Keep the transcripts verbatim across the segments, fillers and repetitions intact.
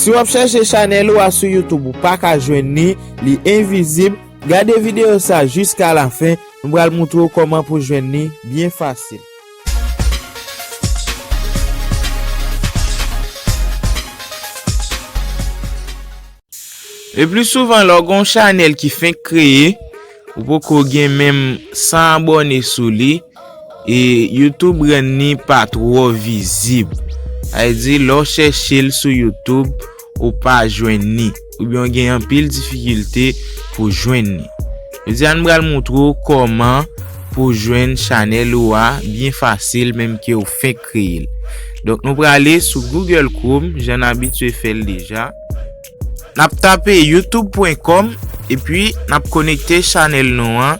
Si w ap chèche chanèl ou a sou YouTube, ou pa ka jwenn li, li envizib, gade videyo sa jiska lafen, nou pral montre w kòman pou jwenn li byen fasil. Le pli souvan, lè w gen yon chanèl ki fenk kreye, ou poko gen menm san abòne sou li, e YouTube rann li pa twò vizib. Sa vle di, lè w chèche l sou YouTube, ou pa jwenn li, oubyen w gen anpil difikilte pou jwenn li. Jodi a, nou pral montre w kòman pou jwenn chanèl ou a byen fasil, menm ke w fenk kreye l. Donk, nou prale sou Google Chrome, jan n abitye fè l deja. N ap tape youtube pwen kòm, epi n ap konekte chanèl nou an,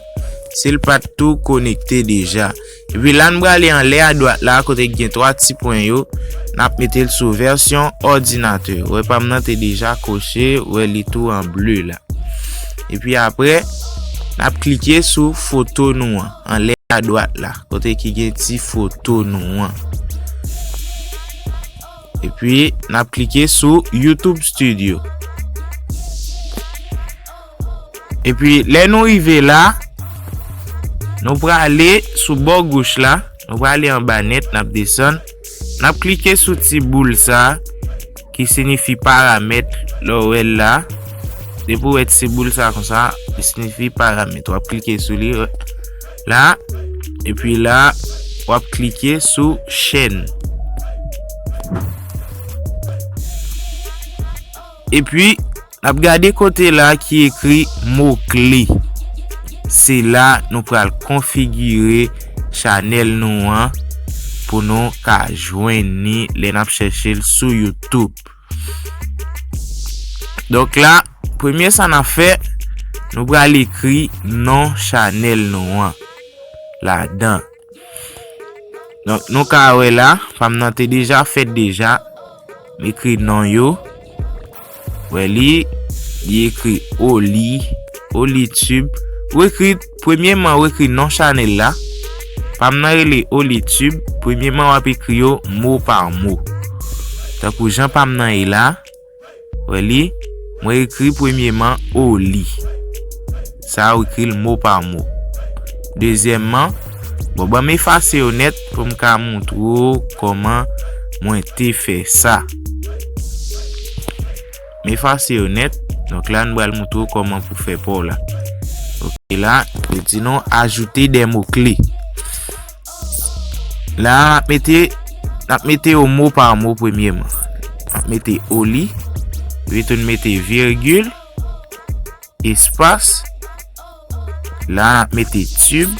si l pa t tou konekte deja. Epi la, n prale anlè adwat la, kote k gen twa ti pwen yo, n ap mete l sou vèsyon òdinatè. Ou wè, pa m nan te deja koche, ou wè, li tou an ble la. Epi apre, n ap klike sou foto nou an, anlè adwat la, kote ki gen ti foto nou an. Epi, n ap klike sou YouTube Studio. Epi, lè nou rive la, nou prale sou bò goch la, nou prale anba nèt, n ap desann. N ap klike sou ti boul sa, ki siyifi paramèt, lè w wè l la. Depi w wè ti boul sa konsa, li siyifi paramèt. W ap klike sou li, la, epi la, w ap klike sou chèn. Epi, n ap gade kote la ki ekri mo kle. Se la nou pral konfigire chanèl nou an pou nou ka jwenn li lè n ap chèche l sou YouTube. Donk la, premye sa n ap fè, nou pral ekri non chanèl nou an ladan. Donk, nou ka wè la, pa m nan te deja fèt deja. M ekri non yo. Wè li, li ekri Oli, Olitube. Ou ekri, premyeman, ou ekri non chanèl la. Pa m nan rele Olitube, premyeman, w ap ekri yo mo pa mo. Tankou jan pa m nan ye la, wè li, mwen ekri premyeman Oli. Sa ou ekri l mo pa mo. Dezyèmman, bon, ban m efase yo nèt pou m ka montre w kòman mwen te fè sa. M efase yo nèt. Donk la, nou pral montre w kòman pou fè pa w la. Oke, la, yo di nou ajoute de mo kle. La, n ap mete, n ap mete yo mo pa mo premyeman. N ap mete Oli, epi tou n mete virgil, espas. La, n ap mete tube,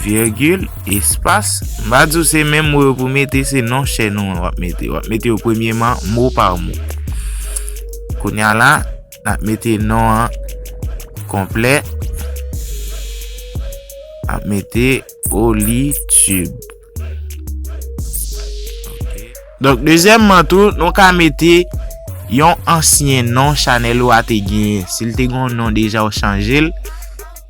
virgil, espas. M pa di w se menm mo yo pou mete, se non chèn ou an w ap mete. W ap mete yo premyeman, mo pa mo. Kounye a la, n ap mete non an konplè. N ap mete Olitube. Donk, dezyèmman tou, nou ka mete yon ansyen non chanèl ou a te genyen. Si l te gen yon non deja, ou chanje l.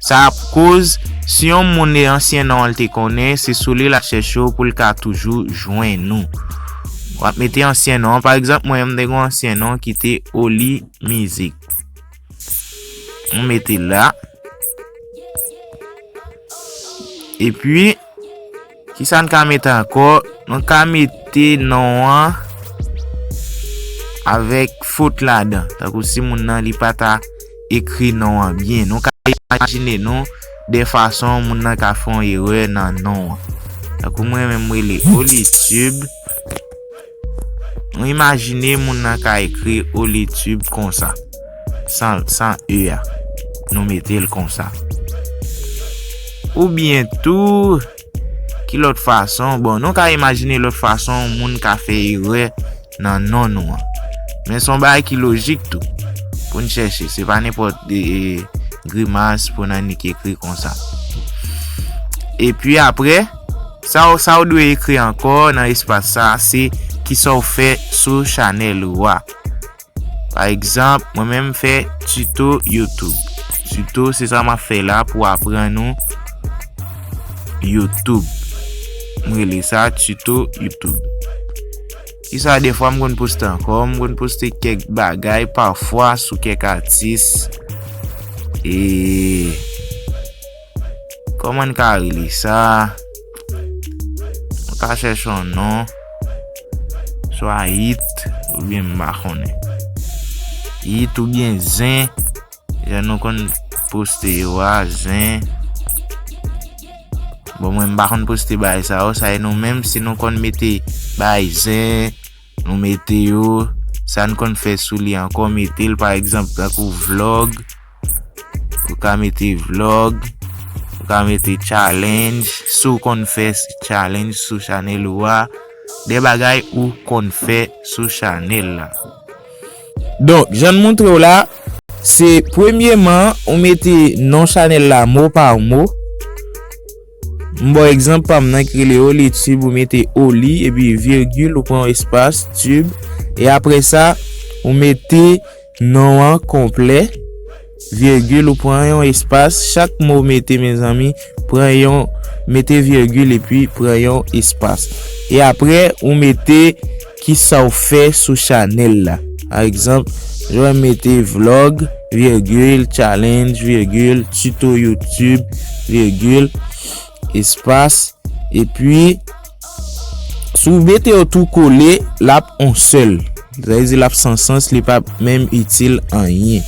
Sa ap koz, si yon moun e ansyen non an l te konnen, se sou li l ap chèche w pou l ka toujou jwenn ou. W ap mete ansyen non an. Pa egzanp, mwen menm, m te gen yon ansyen non ki te Oli Mizik. Mwen mete l la. Epi, kisa n ka mete ankò? Nou ka mete non an avèk fot ladan. Tankou si moun nan li pa ta ekri non an byen. Nou ka imajine nou de fason moun nan ka fè yon erè nan non an. Tankou mwen menm, m rele Olitube. Nou imajine moun nan ka ekri Olitube konsa. San, san E a. Nou mete l konsa. Oubyen tou, ki lòt fason? Bon, nou ka imajine lòt fason moun ka fè erè nan non nou an. Men se yon bagay ki lojik tou. Pou n chèche, se pa nenpòt, e, e, grimas pou n annik ekri konsa. Epi apre, sa w, sa w dwe ekri ankò nan espas sa, se kisa w fè sou chanèl ou a. Pa egzanp, mwen menm m fè tuto YouTube. Tuto, se sa m ap fè la pou aprann ou YouTube. M rele sa tuto YouTube. Kisa, defwa m konn poste ankò, m konn poste kèk bagay pafwa sou kèk atis. E kòman n ka rele sa? Mwen ka chèche yon non. Swa Hit oubyen m pa konnen. Hit oubyen Zen. Jan nou konn poste yo a, Zen. Bon, mwen m pa konn poste bagay sa yo. Sa e nou menm, si nou konn mete bagay Zen, nou mete yo. Sa n konn fè sou li ankò, mete l, pa egzanp, tankou vlog. Ou ka mete vlog, ou ka mete challenge, si w konn fè challenge sou chanèl ou a, de bagay ou konn fè sou chanèl la. Donk, jan m montre w la, se premyeman, ou mete non chanèl la mo pa mo. M ba w egzanp pa m nan ki rele Oli Tube, ou mete Oli, epi virgil, ou pran yon espas, Tube. E apre sa, ou mete non an konplè, virgil, ou pran yon espas. Chak mo w mete, mezanmi, pran yon, mete virgil epi pran yon espas. E apre, ou mete kisa w fè sou chanèl la. Pa egzanp, jan mwen mete vlog, virgil, challenge, virgil, tuto YouTube, virgil, espas. Epi, si w mete yo tou kole, l ap on sèl. Sa vle di l ap san sans, li p ap menm itil anyen.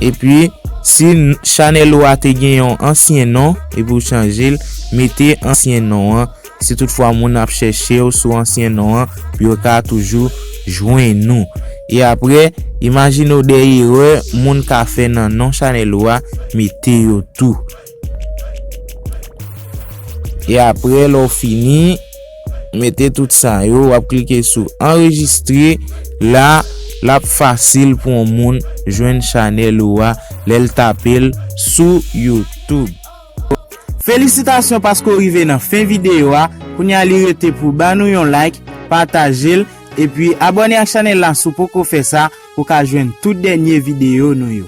Epi, si n-, chanèl ou a te gen yon ansyen non, epi w chanje l, mete ansyen non an. Si toutfwa moun ap chèche w sou ansyen non an, pou yo ka toujou jwenn ou. E apre, imajine w de erè moun ka fè nan non chanèl ou a, mete yo tou. E apre, lè w fini, mete tout sa yo, w ap klike sou anrejistre. La, l ap fasil pou yon moun jwenn chanèl ou a lè l tape l sou YouTube. Felisitasyon paske w rive nan fen videyo a. Kounye a li rete pou ba nou yon like, pataje l, epi abòne ak chanèl la si w poko fè sa pou w ka jwenn tout dènye videyo nou yo.